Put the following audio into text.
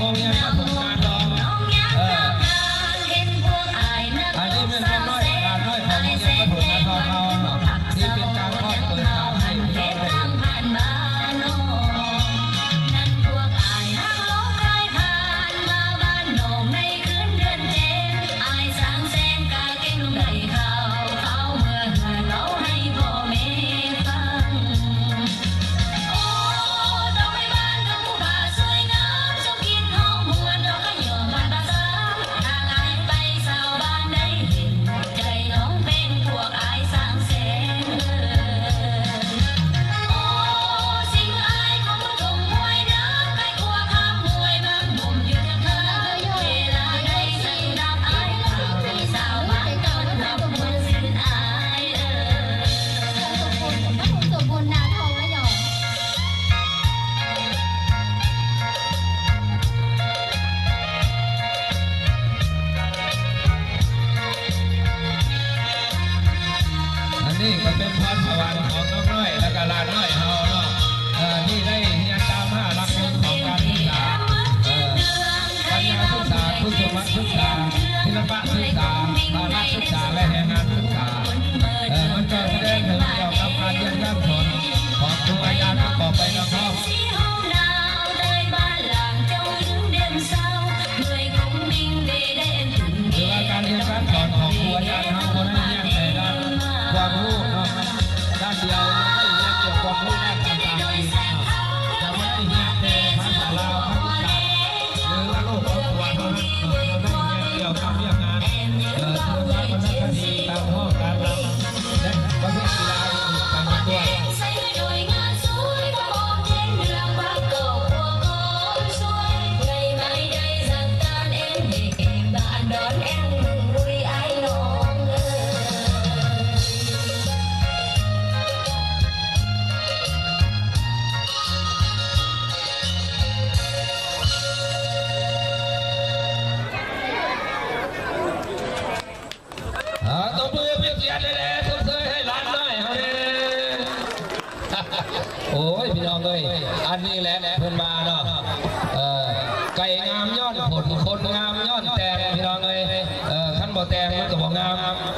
ໂຮງຮຽນປະຖົມນາທອງ ເອີ ອັນນີ້ແມ່ນນ້ອງນ້ອຍ ຫຼານນ້ອຍຂອງໂຮງຮຽນປະຖົມນາທອງເຮົາເນາະ ທີ່ເປັນການພ້ອມເປີດສານໃຫ້ພີ່ນ້ອງໄດ້ເຫັນ. ອັນນີ້ກໍເປັນພອນສະຫວັນຂອງນ້ອງນ້ອຍ ແລ້ວກໍຫຼານນ້ອຍເຮົາເນາະ ເອີ ທີ່ໄດ້ຮຽນຕາມມາຫຼັກສູດຂອງການສຶກສາ ເອີ ປັນຍາສຶກສາ, ຄຸນສົມບັດສຶກສາ, ສິລະປະສຶກສາ, ພາລະສຶກສາ ແລະ ແຮງງານສຶກສາ. ເອີ ມັນກໍສະແດງເຖິງກ່ຽວກັບການຮຽນການສອນຂອງຄູອາຈານປະກອບໄປນຳເຮົາ ຫຼືວ່າການຮຽນການສອນຂອງຄູອາຈານເຮົາບໍ່ໄດ້ຮຽນແຕ່ດ້ານຄວາມຮູ້ເນາະ ດ້ານດຽວ ຍັງໄດ້ຮຽນກ່ຽວກັບຮູ້ດ້ານຕ່າງໆອີກ ຈະບໍ່ໄດ້ຮຽນແຕ່ພາສາລາວ ພາສາ ຫຼືວ່າໂລກຄອບຄົວເທົ່ານັ້ນເນາະ ຍັງໄດ້ຮຽນກ່ຽວກັບວຽກງານ ເອີ ສິລະປະວັນນະຄະດີ ການຮ້ອງ ການລຳ ແລະ ປະເພດກິລາອື່ນໆໄປໃນຕົວ. ເອົາ ຕົບມືເປັນສຽງແດ່ໆ ຊົມເຊີຍໃຫ້ຫຼານນ້ອຍເຮົາແດ່. ໂອ້ຍ ພີ່ນ້ອງເອີຍ ອັນນີ້ແຫຼະເພິ່ນວ່າເນາະ ເອີ ໄກ່ງາມຍ້ອນຂົນ ຄົນງາມຍ້ອນແຕ່ງ ພີ່ນ້ອງເອີຍ ເອີ ຄັນບໍ່ແຕ່ງມັນກໍບໍ່ງາມ.